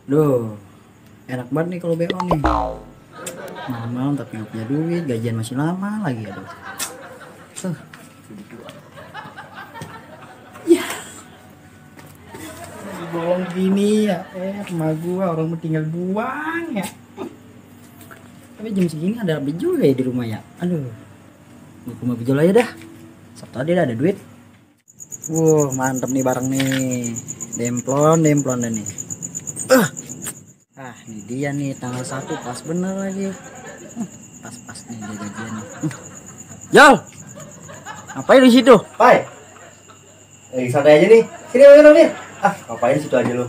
Duh, enak banget nih kalau BO nih. Malam-malam tapi nggak punya duit, gajian masih lama lagi, aduh. Ya, bolong gini ya, rumah gua orang mau tinggal buang ya. Tapi jam segini ada bejol ya di rumah ya. Aduh, di rumah bejol aja dah. Sabtu tadi ada duit. Mantep nih barang nih. Demplon dah nih. Ini dia nih tanggal 1 pas bener lagi. Pas nih dia gajian nih. Jol, ngapain di situ? Pai, santai aja nih. Sini main nih. Ngapain situ aja lu?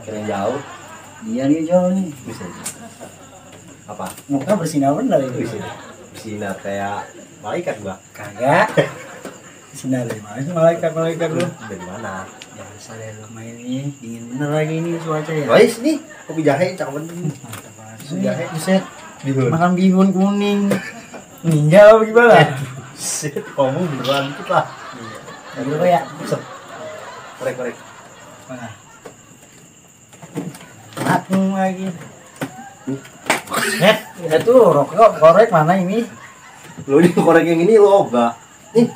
Kira jauh. Iya nih Jol nih. Bisa. Apa? Muka bersinar bener ini. Bersinar kayak malaikat gua. Kagak. Bersinar dari mana sih malaikat lu? Dari mana? Biasa deh rumah ini dingin bener lagi nih cuaca ya. Guys nih, kopi jahe cakep banget. Mantap banget. Jahe. Buset. Bihun. Makan bihun kuning. Ninja apa gimana? Set, ngomong beneran dikit lah. Lagi apa ya? Set. Korek. Mana? Mateng lagi. Itu rokok korek mana ini? Lu ini korek yang ini lo enggak. Nih,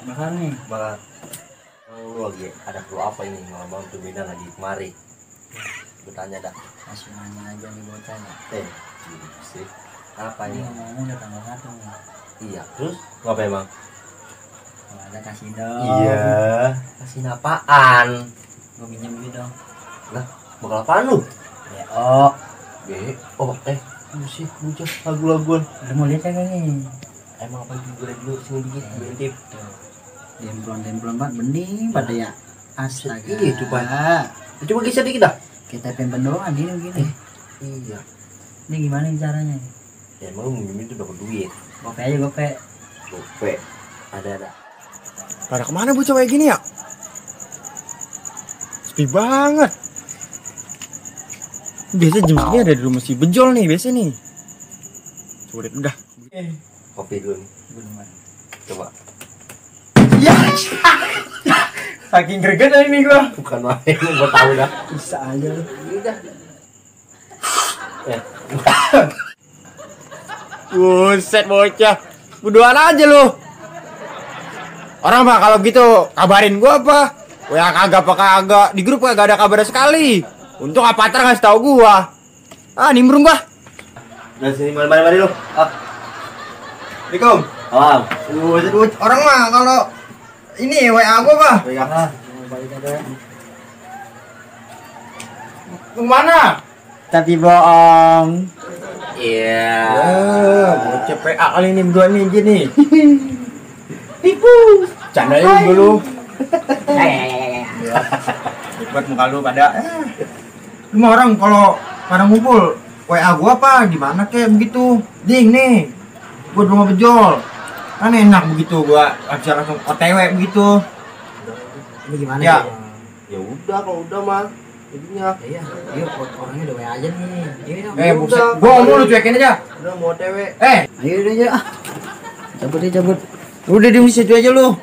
Makan nih. bakal. Lu lagi ada perlu apa ini malam-malam tuminan lagi kemari? Gue tanya dah. Masih nanya aja nih bocah ya. Sih. Apa Ini ini? ngomong udah tanggal 1 nih. Iya, terus ngapa emang? Kalau ada kasih dong. Iya. Kasih apaan? Gue minjem duit dong. Lah, bakal apaan lu? Ya oh. Musik, bocah, lagu-laguan. Udah mau lihat kagak nih? Emang apa juga dulu sini dikit, berintip. Demplon banget bening pada ya. Astaga. Iya, coba geser dikit dah. Kita pempen doang ini begini. Iya. Ini gimana nih caranya? Ya emang lu minum itu dapat duit. Gope aja gope. Gope. Ada. Pada kemana bu cewek gini ya? Sepi banget. Biasa jam segini ada di rumah si Bejol nih biasa nih. Coba udah. Kopi dulu nih. Coba. Ya. Saking greget ini gua. Bukan main, gua tahu dah. Bisa aja lu. Udah. Buset bocah. Berduaan aja lu. Orang mah kalau gitu kabarin gua apa? Ya kagak apa kagak. Di grup kagak ada kabar sekali. Untung Apatra ngasih tahu gua. Nimbrung gua. Udah sini mari lu. Assalamualaikum. Salam. Orang mah kalau ini WA gua apa? Balik aja. Kemana? Tapi bohong. Iya. Bocah PA kali ini berdua nih gini. Tipu. Candain dulu. Buat muka lu pada. Lu mah orang kalau pada ngumpul WA gua apa gimana kayak begitu. Ding nih. Gua di rumah Bejol. Kan enak begitu gua langsung OTW begitu. Ini gimana Ya. Ya udah kalau udah mah. Jadinya. Iya, orangnya udah WA aja nih. Iya, Buset. Gua ngomong lu cuekin aja. Udah mau TW. ayo udah aja. Cabut. Udah di situ aja lu.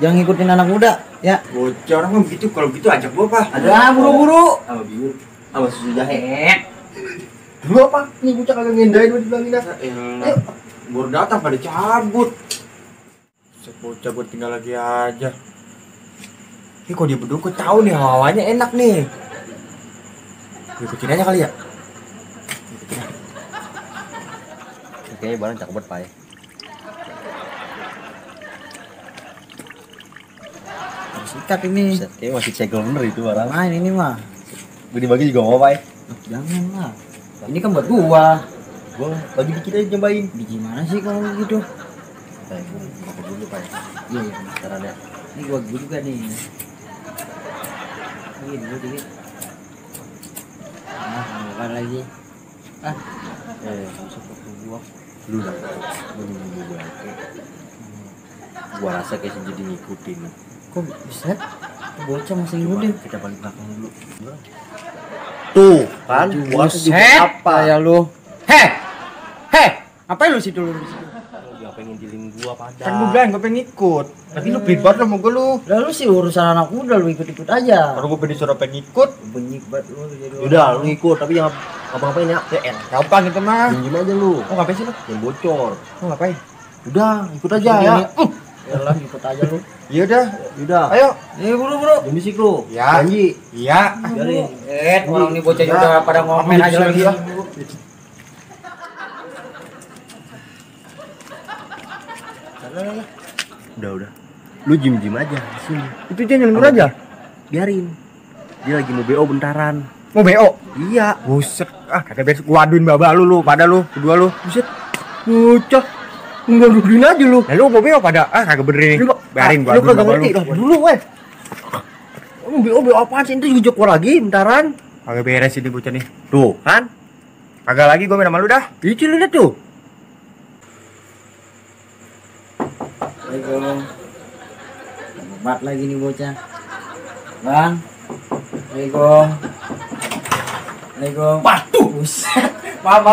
Jangan ngikutin anak muda, ya. Bocah orang mah begitu, kalau begitu ajak gua apa? Ada buru-buru. Sama bihun. Sama susu jahe. Dulu apa? Nih bocah kagak ngendain udah dibilangin dah. Ayo. Baru datang pada cabut. Bocah buat tinggal lagi aja. Ini kok dia berdua gue tahu nih hawanya enak nih. Gue ikutin aja kali ya. Kayaknya barang cakep banget, Pak. Sikat ini. Kayaknya masih cegel bener itu barang. Main ini mah. Gue dibagi juga mau, Pak. Jangan lah. Ini kan buat gua. Gue bagi dikit aja nyobain. Gimana sih kalau begitu? Kopi dulu, Pak. Iya. Caranya. Ini gua juga nih. Ini dulu dikit. Bukan lagi. Masuk ke gua. Lu dah. Gua nunggu gua. Gua rasa kayak jadi ngikutin. Kok bisa? Bocah masih ngikutin. Kita balik belakang dulu. Tuh, kan? Buat Buset. apa? Ya lu. Heh. Ngapain lu situ lu? Di HP pengen dealing gua pada. Kan gua bilang gua pengen ikut. Tapi lu pelit banget sama gua lu. Lalu sih urusan anak muda, lu ikut-ikut aja. Kalau gua disuruh pengen ikut, Benyik banget lu jadi Udah, lu ikut tapi jangan ngapa-ngapain ya. ya enak. Gampang itu mah. Pinjam aja lu. Mau ngapain sih lu? Yang bocor. Mau ngapain? Udah, ikut aja ya. Yalah, ikut aja lu. Iya udah. Udah. Ayo. Nih buru-buru. Jam bisik lu. Ya. Janji. Iya. Biarin. Orang nih bocah juga pada ngomen aja lagi. Udah. Lu jim aja di sini. Itu dia nyelenggur aja. Biarin. Dia lagi mau BO bentaran. Mau BO. Iya. Buset. Ah, kagak beres gua aduin baba lu pada lu, kedua lu. Buset. Bocah. Enggak rugiin aja lu. Nah, lu mau BO pada kagak bener nih. Biarin gua Lu aduin kagak baba ngerti lu. dah dulu, weh. Lu BO apaan sih? Itu juga gua lagi bentaran. Kagak beres ini bocah nih. Tuh, kan? Kagak lagi gua main sama lu dah. Itu lu lihat tuh. Assalamualaikum. Hebat lagi nih bocah. Bang. Assalamualaikum. Assalamualaikum. Waduh, Buset. maaf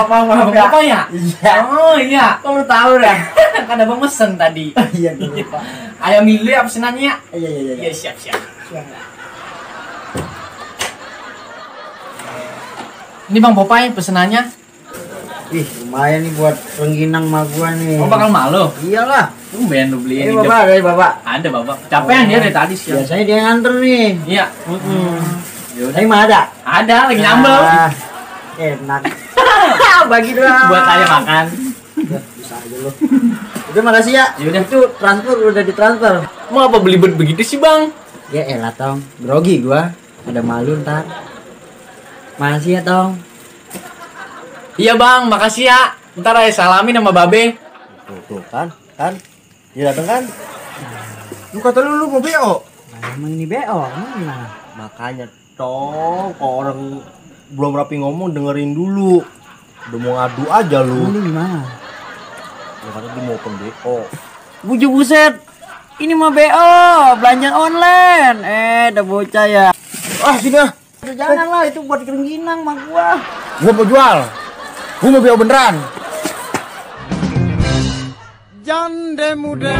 ya. Apa ya? Iya. Oh iya, Kok lu tahu dah? kan abang mesen tadi. Iya, gue lupa. Ayam milih apa pesenannya? Iya. Iya siap. Ini Bang Popeye pesenannya. Ih, lumayan nih buat rengginang sama gua nih. Oh bakal malu. Iyalah. Tumben lu beliin. Ini bapak, dari bapak. Ada bapak. Capean dia dari tadi siang. Biasanya dia nganter nih. Iya. Tapi mah ada. Ada lagi nyambel. Ah, enak. Bagi dong. Buat saya makan. Ya, bisa aja lu. Udah makasih ya. Yaudah. Itu transfer udah ditransfer. Mau apa beli begitu sih Bang? Ya elah Tong, grogi gua. Ada malu ntar. Makasih ya Tong. Iya Bang, makasih ya. Ntar saya salamin sama Babe. Tuh, kan? Dia datang kan? Lu kata lu mau BO. Nah, emang ini BO, mana? Makanya kok orang belum rapi ngomong dengerin dulu. Udah mau ngadu aja lu. Ini gimana? Ya karena dia mau open BO. Bujuk buset. Ini mah BO, belanja online. Udah bocah ya. Ah, sini ah. Janganlah itu buat rengginang mah gua. Gua mau jual. Gua mau BO beneran. Jande muda